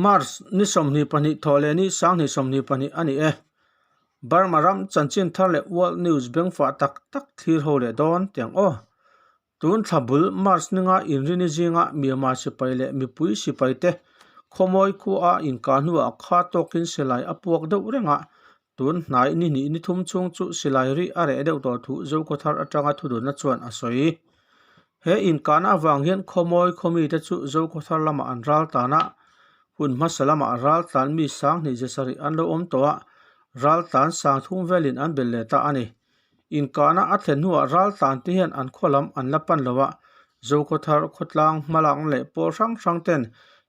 March ni 22 thawh leh ni 2022 a ni e. Burma ram chanchin thar leh World News bengfah tak tak thlir ho leh dawn tiang aw. Tun thla bul March ninga inrini zinga Myanmar sipai leh mipui sipai te khawmawi khua inkah hnuah kha tawkin silai a puak deuh reng a, tun hnai ni hnih ni thum chhung chu silai ri a reh deuh tawh thu Zokhawthar atanga thudunna chuan a sawi. He inkahna avang hian khawmawi khawmite chu Zokhawthar lamah an ral tlan a, hun hmasa lamah ral tlan mi 2000 zasarih an lo awm tawh a, ral tlan 3000 velin an bel leh ta a ni. Inkahna a thlen hnuah ral tlan te hian an khaw lam an la pan lo a, Zokhawthar khawtlang hmalakna leh pawl hrang hrang ten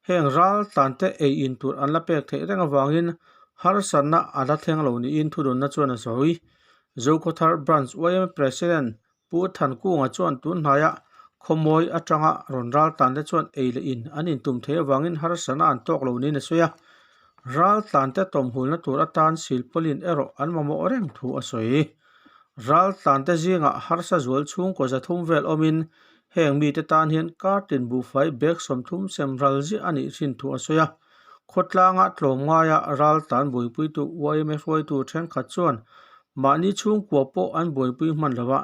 heng ral tlan te ei in tur an la pek theih reng avangin harsatna a la thleng lo niin thudunna chuan a sawi. Zokhawthar Branch yma President Pu Thankunga chuan tun hnaiah khawmawi atanga rawn ral tlan te chuan ei leh in an intum theih avangin harsatna an tawk lo niin a sawi a. Ral tlan te tawmhulna tur atan silpawlin erawh an mamawh reng thu a sawi. Ral tlan te zingah harsa zual chhungkaw 300 vel awmin heng mite tan hian kartin buhfai bag 30 sem ral ziah a nih thin thu a sawi a. Khawtlanga tlawmngaia ral tlan buaipuitu yma hruaitu thenkhat chuan mahni chhungkua pawh an buaipui hman lo a,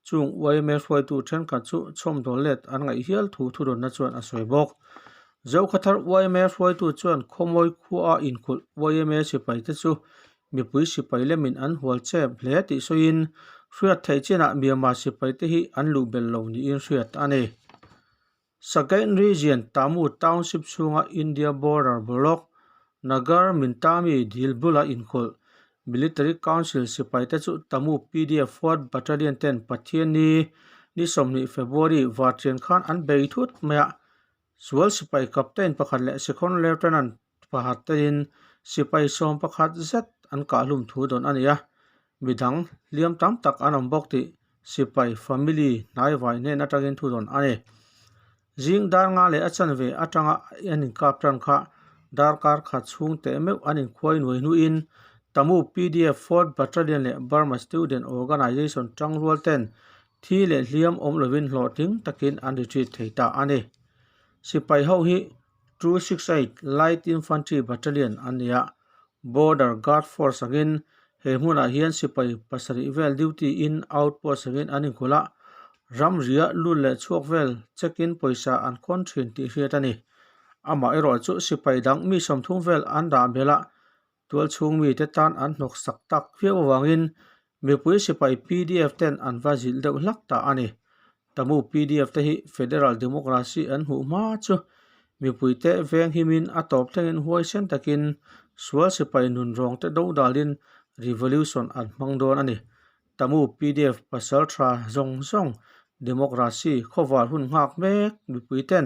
chung yma hruaitu thenkhat chu chhawmdawl let an ngaih hial thu thudawnna chuan a sawi bawk. Zokhawthar yma hruaitu chuan khawmawi khua inkulh yma sipai te chu mipui sipai lemin an hual chep hle tih sawiin hriat theih chinah Myanmar sipai te hi an luh belh lo niin hriat a ni. Sagaing Region Tamu Township chhunga India Border Block Nagar Mintami dil bula inkulh Military Council sipai te chu Tamu PDF Fourth Battalion ten Pathianni ni 20 February vartian khan an bei thut mai a, sual sipai Captain pakhat leh Second Lieutenant pakhat tein sipai 11 zet an kahhlum thu dawn a ni a, midang hliam tam tak an awm bawk tih sipai family hnaivai hnen atangin thu dawn a ni. Zing dar nga leh a chanve atanga an inkap tan kha darkar khat chhung teh meuh an inkhuai nuai hnuin Tamu PDF Fourth Battalion leh Burma Student Organisation tangrual ten thi leh hliam awm lovin hlawhtling takin an retreat thei ta a ni. Sipai ho hi 268 Light Infantry Battalion an ni a, Border Guard Force angin he hmunah hian sipai pasarih vel duty in outpost angin an inkulh a, ramria lut leh chhuak vel check in pawisa an khawn thin tih hriat a ni. Amah erawh chu sipai dang mi 30 vel an dah belh a, tualchhung mite tan an hnawk sak tak viau avangin mipui sipai PDF ten an va zilh deuh hlak ta a ni. Tamu PDF te hi Federal Democracy an hmuh hma chu mipuite veng himin a tawp thlengin huaisen takin sual sipai nun rawng te do dalin revolution an hmang dawn a ni. Tamu PDF pasal tha zawng zawng Democracy khawvar hun nghak mek mipui ten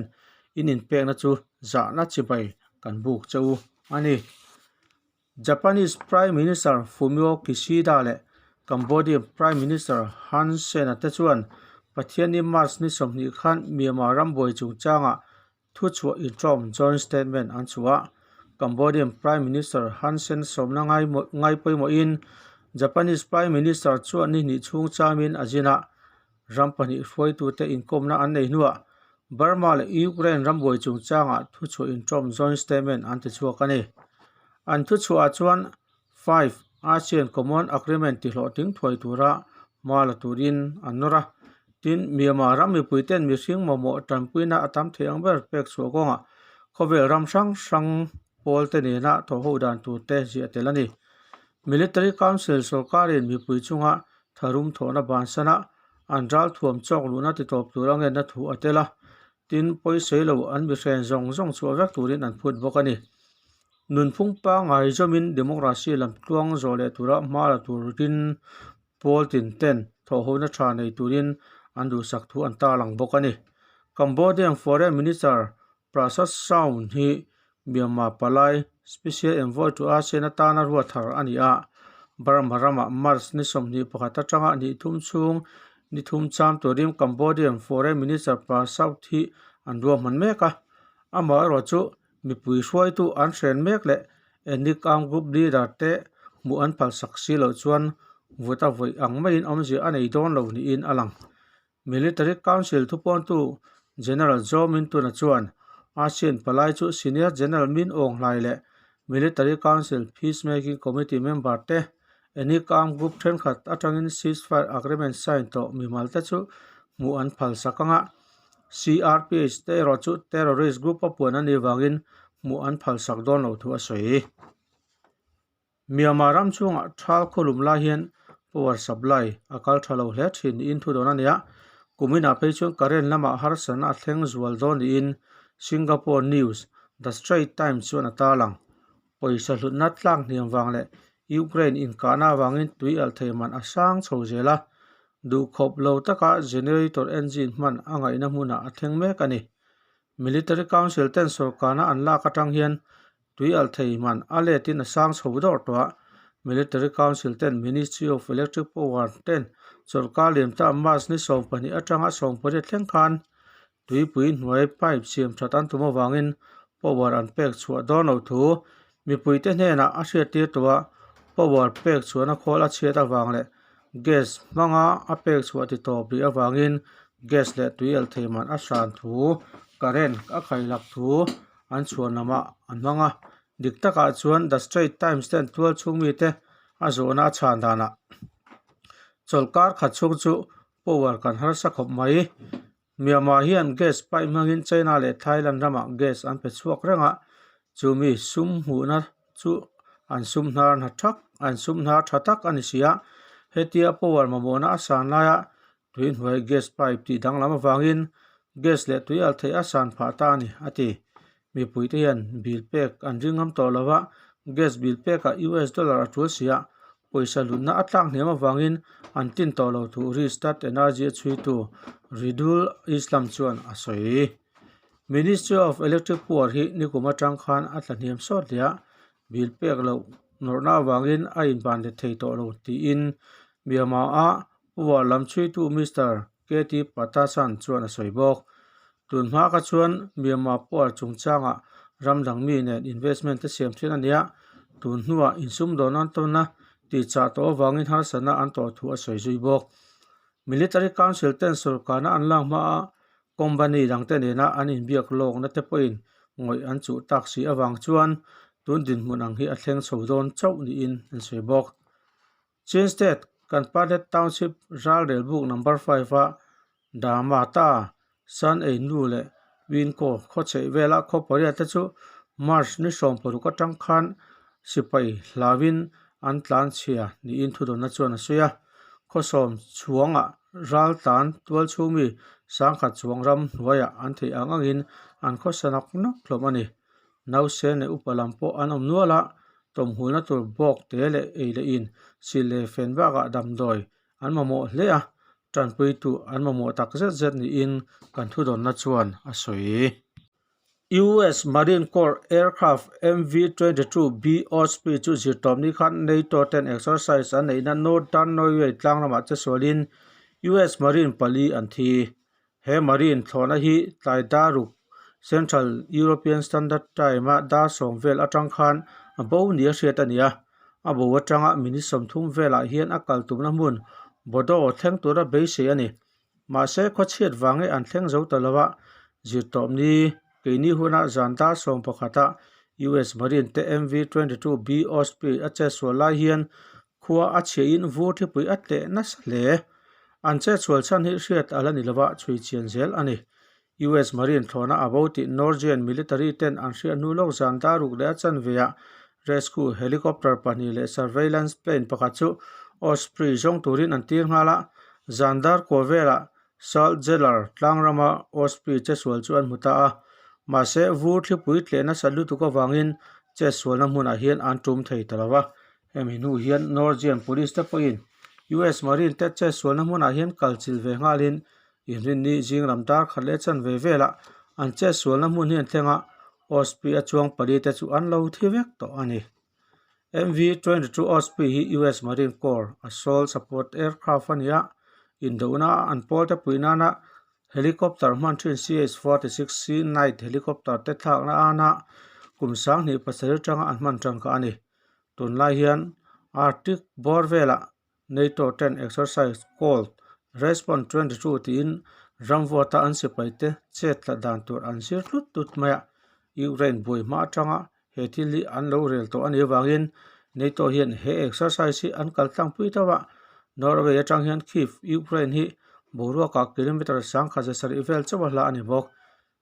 in inpekna chu zahna chibai kan buk che u a ni. Japanese Prime Minister Fumio Kishida leh Cambodian Prime Minister Hun Sen-a te chuan Pathianni March ni 20 khan Myanmar ram buai chungchangah thuchhuah intawm joint statement an chhuah a. Cambodian Prime Minister Hun Sen sawmna ngai pawimawhin Japanese Prime Minister chuan ni hnih chhung chamin a zin a, ram pahnih hruaitute inkawmna an nei hnuah Burma leh Ukraine ram buai chungchangah thuchhuah intawm joint statement an tichhuak a ni. An thuchhuahah chuan Five ASEAN Common Agreement tihlawhtling thuai tura hma la turin an nawr a. Tin, Myanmar ram mipuiten mihring mamawh tanpuina a tam thei ang ber pek chhuah kawngah khawvel ram hrang hrang pawlte nena thawhho dan turte ziah tel a ni. Military Council sorkarin mipui chunga tharum thawhna bansana an ral thuam chawk luhna titawp tur a ngenna thu a tel a, tin, pawisawi lo an mihren zawng zawng chhuah vek turin an phut bawk a ni. Nunphung pangngai zawmin democracy lam tluang zawh leh tura hma la turin pawl tin ten thawhhona tha nei turin an duhsak thu an tarlang bawk a ni. Cambodian Foreign Minister Prasad Saun hi Myanmar palai Special Envoy to ASEAN atana ruat thar a ni a, Burma ramah March ni 21 atanga ni thum chhung ni thum cham turin Cambodian Foreign Minister Prasad hi an ruahman mek a, amaherawh chu mipui hruaitu an hren mek leh ethnic armed group leader te hmuh an phalsak si loh chuan vuta vawi ang maiin awmzia a nei dawn lo niin a lang. Military Council thupawntu General Zaw Mintuna chuan ASEAN palai chu Senior General Min Aung Hlaing leh Military Council Peacemaking Committee member te Ethnic Armed Group thenkhat atangin ceasefire agreement sign tawh mimal te chu hmuh an phal sak anga CRPH te erawh chu terrorist group a puan a nih vangin hmuh an phal sak dawn lo thu a sawi. Myanmar ram chhungah thal khawlum lai hian power supply a kal tha lo hle thin niin thu dawn a ni a, kuminah phei chuan current lamah harsatna a thleng zual dawn niin Singapore news The Straits Times chuan a tarlang. Pawisa hlutna tlak hniam vang leh Ukraine inkahna avangin tui alh thei man a sang chho zel a, duhkhawp lo taka generator engine hman a ngaihna hmunah a thleng mek a ni. Military Council ten sawrkarna an lak atang hian tui alh thei man a letin a sang chho dawr tawh a, Military Council ten Ministry of Electric Power ten chawlhkar liam ta March ni 12 atanga 18 thleng khan tuipui hnuai pipe siam that an tum avangin power an pek chhuah dawn lo thu mipuite hnenah a hriattir tawh a, power pek chhuahna khawl a chhiat avang leh gas hmanga a pek chhuah ti tawp rih avangin gas leh tui alh thei man a hran thu current a khailak thu an chhuan lamah an hmang a, dik takah chuan The Straits Times ten tual chhung mite a zawhna a chhan danah chawlhkar khat chhung chu power kan harsa khawp mai. Myanmar hian gas pipe hmangin China leh Thailand ramah gas an pe chhuak reng a, chumi sum hmuhna chu an sum hnar hna thak an sum hnar tha tak a ni si a, hetia power mamawhna a san laia tui hnuai gas pipe tih danglam avangin gas leh tui alh theih a san phah ta a ni, a ti. Mipuite hian bill pek an ring ngam tawh lo a, gas bill pekah US dollar a tul si a, pawisa lutna a tlak hniam avangin an tin tawh lo thu Rystad Energy a chhuitu Ridul Islam chuan a sawi. Ministry of Electric Power hi nikum atang khan a tla hniam sawt hle a, bill pek loh nawrhna avangin a inban let thei tawh lo tiin Myanmar-a power lam chhuitu Mister KT Patasan chuan a sawi bawk. Tun hma kha chuan Myanmar power chungchangah ram dang mi nen investment te siam thin a nia, tun hnuah insumdawn an tawn a, tihchah tawh avangin harsatna an tawh thu a sawi zui bawk. Military Council ten sawrkarna an lak hmaa company dangte nena an inbiak lawkna te pawhin ngawih an chuh tak si avang chuan tun dinhmun ang hi a thleng chho dawn chauh niin an sawi bawk. Chin State Kanpalet Township ralrel buk number 5 a Damata San Ei nu leh Winko khaw chheih vela khaw pariat te chu March ni 16 atang khan sipai hlauin an tlan chhia niin thudawnna chuan a sawi a. Khaw sawm chhuangah ral tlan tual chhungmi sangkhat chuang ram hnuaiah an theih ang angin an khawsa nawk nawk hlawm a ni. Nausen leh upa lam pawh an awm nual a, tawmhulna tur bawk te leh ei leh in silh leh fen bakah damdawi an mamawh hle a, tanpuitu an mamawh tak zet zet niin kan thudawnna chuan a sawi. US Marine Corps Aircraft MV-22B Osprey chu zirtawpni khan NATO ten exercise an neihna Northern Norway tlang ramah che sualin US Marine pali an thi. He Marine thlawhna hi tlai daruk Central European Standard Time-a dar sawm vel atang khan a bo nia hriat a ni a, a bo atanga minute 30 velah hian a kal tumna hmun Bodo thleng tura beisei a ni. Mahse, khawchhiat vange an thleng zo ta lo a, zirtawpni keini huna zan dar 11-a US Marine te MV-22B Osprey a chetsual lai hian khua a chhiahin vur thipui a tleh nasa hle. An chetsual chhan hi hriat a la ni lova chhui chian zel a ni. US Marine thlawhna a bo tih Norwegian military ten an hriat hnu lawk zan daruk leh a chanveah rescue helicopter pahnih leh surveillance plane pakhat chu Osprey zawng turin an tir nghal a, zan dar kua velah Saltjeller tlang rama Osprey chetsual chu an hmu ta a, mahse vur thlipui tleh nasat lutuk avangin chetsualna hmunah hian an tum thei ta lo va. Hemi hnu hian Norwegian Police te pawhin US Marine te chetsualna hmunah hian kal chilh ve nghalin Inrinni zing lam dar khat leh chanve velah an chetsualna hmun hi an thleng a, Osprey a chuang pali te chu an lo thi vek tawh a ni. MV-22 Osprey hi US Marine Corps Assault Support Aircraft a ni a, indona an pawl te pui nana helicopter hman thin CH-46 Sea Knight helicopter te thlakna ana kum 2007 atanga an hman tangka a ni. Tunlai hian Arctic bawr velah NATO ten exercise Cold Response 22 tiin Ramvuata an sipaite chet tla dan tur an zir tlut tlut mai a, Ukraine buai hma atanga he thil hi an lo rel tawh a nih avangin NATO hian he exercise hi an kal tlangpui tauh a. Norway atang hian Kyiv, Ukraine hi boruakah kilometre sangkhat za sarih vel chauh a hla a ni bawk.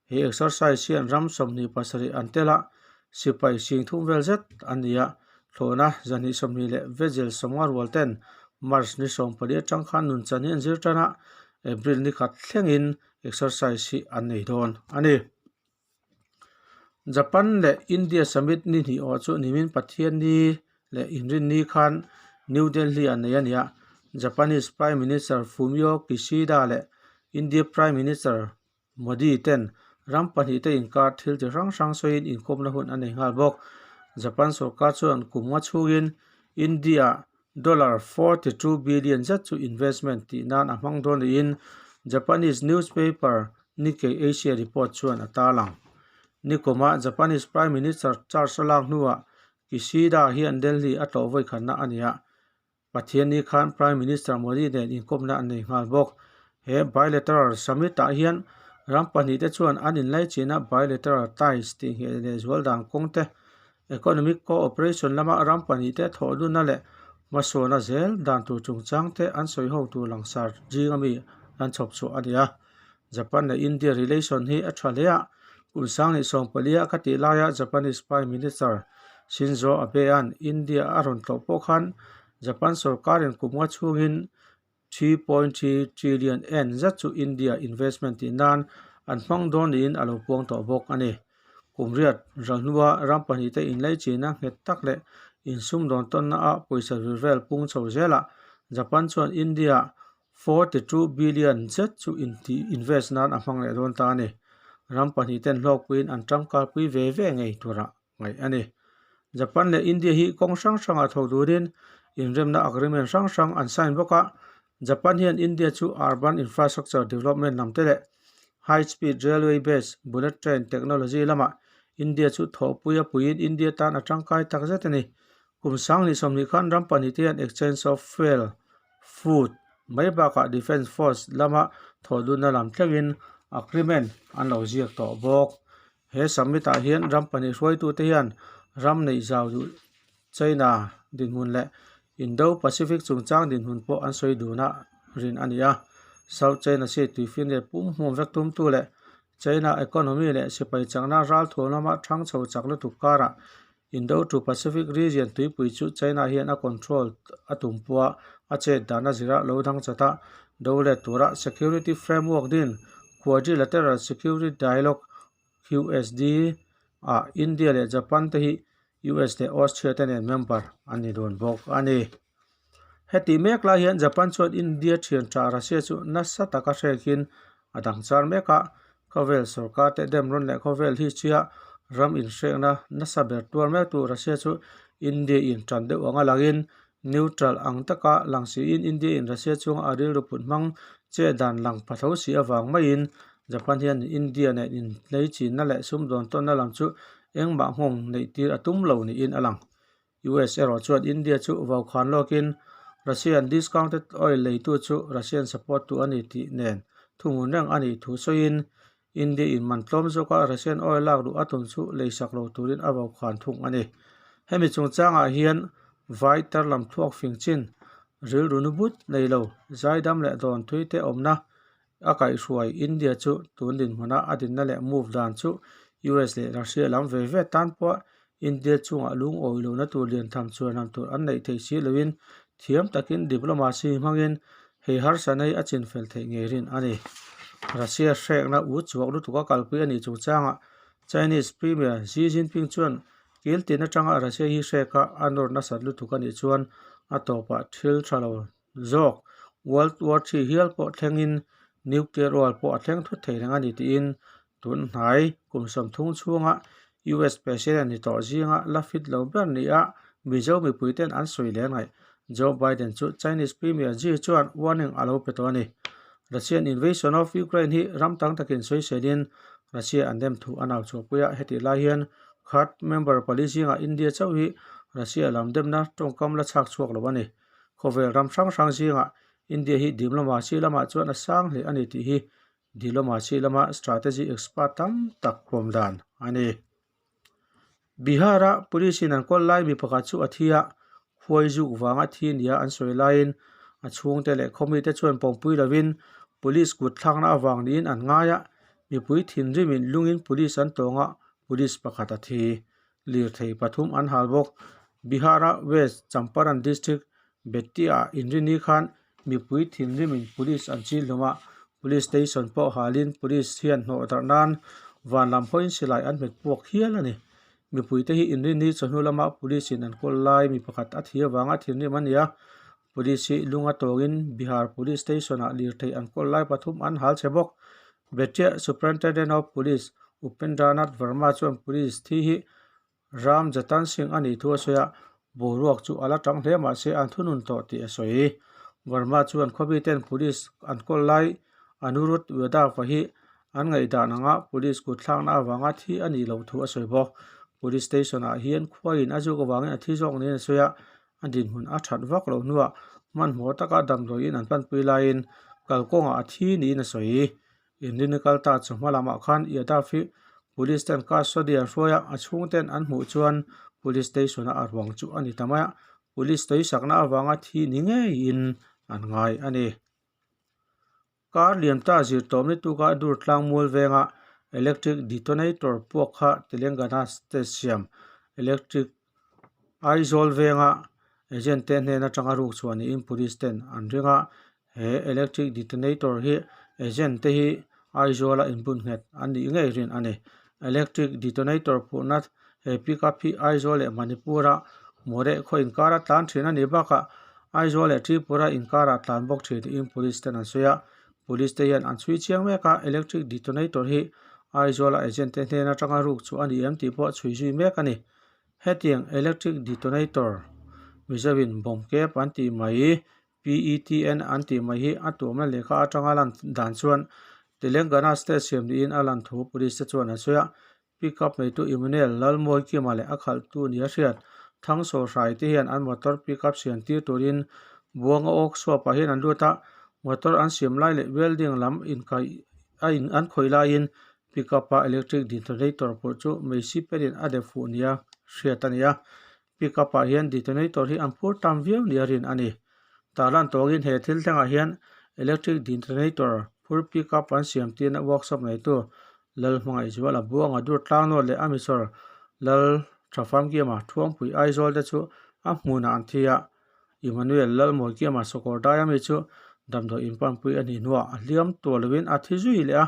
He exercise hian ram 27 an tel a, sipai 30,000 vel zet an ni a, thlawhna 220 leh vejel 50 rual ten March ni 14 atang khan nunchan hi an zir tan a, April ni khat thlengin exercise hi an nei dawn a ni. Japan leh India summit ni hnih awh chu nimin Pathianni leh Inrinni khan New Delhi ah nei a ni a, Japanese Prime Minister Fumio Kishida leh India Prime Minister Modi ten ram pahnihte inkar thil chi hrang hrang sawiin inkawmna hun a nei nghal bawk. Japan sorkar chuan kum nga chhungin India dollar 42 billion zet chu investment tih nan a hmang dawn niin Japanese newspaper Nikkei Asia report chuan a tarlang. Nikumah Japanese Prime Minister charge a lak hnuah Kishida hian Delhi a tlawh vawikhatna a ni a. Pathianni khan Prime Minister Modi nen inkawmna an nei nghal bawk. He bilateral summit ah hian ram pahnihte chuan an inlaichinna bilateral ties tih ngheh leh zual dan kawng te, economic cooperation lama ram pahnihte thawhdunna leh hmasawna zel dan tur chungchang te an sawi ho tur langsar zinga mi an chhawp chhuah a ni a. Japan leh India relation hi a tha hle a, kum 2014 a ka tih laia Japanese Prime Minister Shinzo Abe-a'n India a rawn tlawh pawh khan Japan sorkarin kum nga chhungin 3.3 trillion yen zet chu India investment tih nan an hmang dawn niin a lo puang tawh bawk a ni. Kum riat ral hnua ram pahnihte inleichina nghet tak leh insumdawn tawnna a pawisa vir vel pung chho zelah Japan chuan India 42 billion zet chu intih invest nan a hmang leh dawn ta a ni. Ram pahnih ten hlawkpuiin an tangkalpui ve ve ngei turah ngaih a ni. Japan leh India hi kawng hrang hrangah tho turin inremna agreement hrang hrang an sign bawk a. Japan hian India chu urban infrastructure development lam te leh high speed railway based bullet train technology lamah India chu thawhpui a puiin India tan a tangkai tak zet a ni. Kum 2020 khan ram pahnih te hian exchange of fuel, food mai bakah defence force lama thawhdunna lam thlengin agreement an lo ziak tawh bawk. He summit ah hian ram pahnih hruaitute hian ram neih zau duh China dinhmun leh Indo-Pacific chungchang dinhmun pawh an sawi dun a rin a ni a. South China Sea tuifinriat pum hmuam vek tumtu leh China economy leh sipai chakna ralthuam lama thang chho chak lutuk karah Indo to Pacific region tuipui chu China hian a control a tum pawha a chet dan a zira lo dang chat a, do let tura security framework din Quadrilateral Security Dialogue, QSD, ah India leh Japan te hi US leh Austria te nen member an ni dun bawk a ni. Heti mek lai hian Japan chuan India thian tha Russia chu nasa taka hrekin a dang char mek a, khawvel sorkar te dem rawn leh khawvel hi chia ram inhrekna nasa ber tuar mek tu Russia chu India in tan deuh anga langin neutral ang taka lang siin India in Russia chunga a rilru put hmang che dan lang pha tho si avang maiin Japan hian India nen inhleichinna leh sumdawn tawnna lam chu engmah nghawng neih tir a tum lo niin a lang. US erawh chuan India chu vaukhan lawkin Russian discounted oil leitu chu Russian support tu a ni tih nen thuhmun reng a nih thu sawiin India in man tlawm zawka Russian oil lak duh a tum chu leisak lo turin a vaukhan thung a ni. Hemi chungchangah hian vai tar lam thluak fing chin rilru nu but nei lo zaidam leh dawn thui te awmna A kaihhruai India chu tun dinhmuna a dinna leh move dan chu US leh Russia lam ve ve tan pawh India chungah lungawi lohna tur lian tham chuan tur an neih theih si loin thiam takin diplomacy hmangin hei harsa nei a chinfel theih ngei rin a ni. Russia hrekna u chhuak lutuk a kalpui a nih chungchangah Chinese Premier Xi Jinping chuan kil tin atanga Russia hi hrek a a nawr nasat lutuk a nih chuan a tawpah thil tha lo zawk. World War Three hial pawh thlengin nuclear war pawh a thleng thut thei reng a ni tiin tun hnai kum 30 chhunga US President ni tawh zinga la fit lo ber ni a Mizo mipui ten an sawi leh ngaih. Joe Biden chu Chinese Premier Xi chuan warning a lo pe tawh a ni. Russian invasion of Ukraine hi ram tam takin sawiselin Russia an dem thu a nau chhuahpui a, hetih lai hian Quad member pali zingah India chauh hi Russia lam demna tawngkam la chhak chhuak lo a ni. Khawvel ram hrang hrang zingah India hi dim lamah si lamah chuan a sang hle a ni tih hi Diplomacy lama strategy expert tam tak pawm dan a ni. Bihar-a police in an kawl lai mi pakhat chu a thi a, khuai zuk vanga thi nia an sawi laiin a chhungte leh khawmite chuan pawmpui lovin police kut thlakna avang niin an ngai a, mipui thinrimin lungin police an tawng a, police pakhat a thi. Lirthei pathum an hal bawk. Bihar-a West Champaran district Bettiah inrini khan mipui thinrimin police an chil hlum a, police station pawh halin police hian hnawh darh nan van lam hawiin silai an hmet puak hial a ni. Mipuite hi inrini chawhnu lama police in an kawl lai mi pakhat a thi avanga thinrim a ni a, police hi lunga tawngin Bihar police station ah lirthei an kawl lai pathum an hal chhe bawk. Bettiah Superintendent of Police Upendranath Verma chuan police thi hi Ram Jatan Singh a nih thu a sawi a, boruak chu a la tang hle mahse an thunun tawh tih a sawi. Verma chuan khawpiten police an kawl lai Anirudh Yadav hi an ngaihdan anga police kut thlakna avanga thi a nih loh thu a sawi bawk. Police station ah hian khuaiin a zuk avangin a thi zawk niin a sawi a, a dinhmun a that vak loh hnuah hmanhmawh taka damdawiin an panpui laiin kalkawngah a thi niin a sawi. Inrini kal ta chu hma lamah khan Yadav hi police ten custody an hruai a, a chhungten an hmuh chuan police station a a ruang chu a ni ta mai a, police sawisakna avanga thi ni ngeiin an ngai a ni. Kar lian ta zir tawm ni tuka dur tlang mual venga electric detonator puak kha Telangana state siam electric Aizawl venga agent te hnen atanga ruk chhuah niin police ten an ring a, he electric detonator hi agent te hi Aizawl a inbun nghet an nih ngei rin a ni. Electric detonator phurhna he pickup hi Aizawl leh Manipur a Moreh khaw inkara tlan thin a nih bakah Aizawl leh Tripura inkarah tlan bawk thin niin police ten an sawi a, police te hian an chhui chiang mek a, electric detonator hi Aizawl a agent te hnen atanga ruk chu a ni em tih pawh chhui zui mek a ni. Hetiang electric detonator Mizovin bomb kep an tih mai PETN an tih mai hi a tuamna lehkha atanga lan dan chuan Telangana state siam niin a lan thu police te chuan an sawi a. Pickup neitu Emmanuel Lalmawikima leh a khalhtu nia hriat Thangsawhrai te hian an motor pickup siam tir turin Buanga workshop ah hian an lut a, motor an siam lai leh welding lam inkaih a in an khawih laiin Pickup a electric detonator pawh chu meisi perin a dep fuh nia hriat a ni a, pickup ah hian detonator hi an phur tam viau nia rin a ni. Tarlan tawngin he thil thlengah hian electric detonator phur pickup an siam tirna workshop neitu Lalhmangaihzuala Buanga dur tlangnawn leh a misawr Lal Thafamkiama Thuangpui Aizawl te chu a hmunah an thi a, Emmanuel Lalmawikiama Sawkawr daia mi chu damdawi inpanpui a nih hnuah a hliam tuah lovin a thi zui leh a.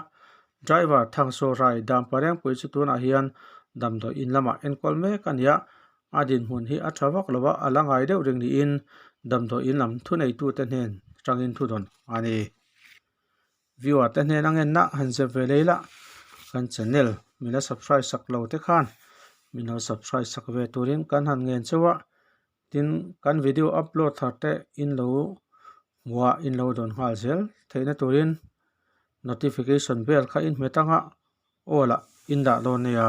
Driver Thangsawhrai Damparengpui chu tunah hian damdawi in lamah enkawl mek a ni a, a dinhmun hi a tha vak lo a, a la ngai deuh reng niin damdawi in lam thuneitute hnen tangin thudawn a ni. Viewer te hnen a ngenna han zep ve lei la, kan channel min la subscribe sak lo te khan min lo subscribe sak ve turin kan han ngen chauh a. Tin, kan video upload thar te in lo hmuh in lo dawn nghal zel theihna turin notification bell kha in hmet anga aw lah in dah dawn nia.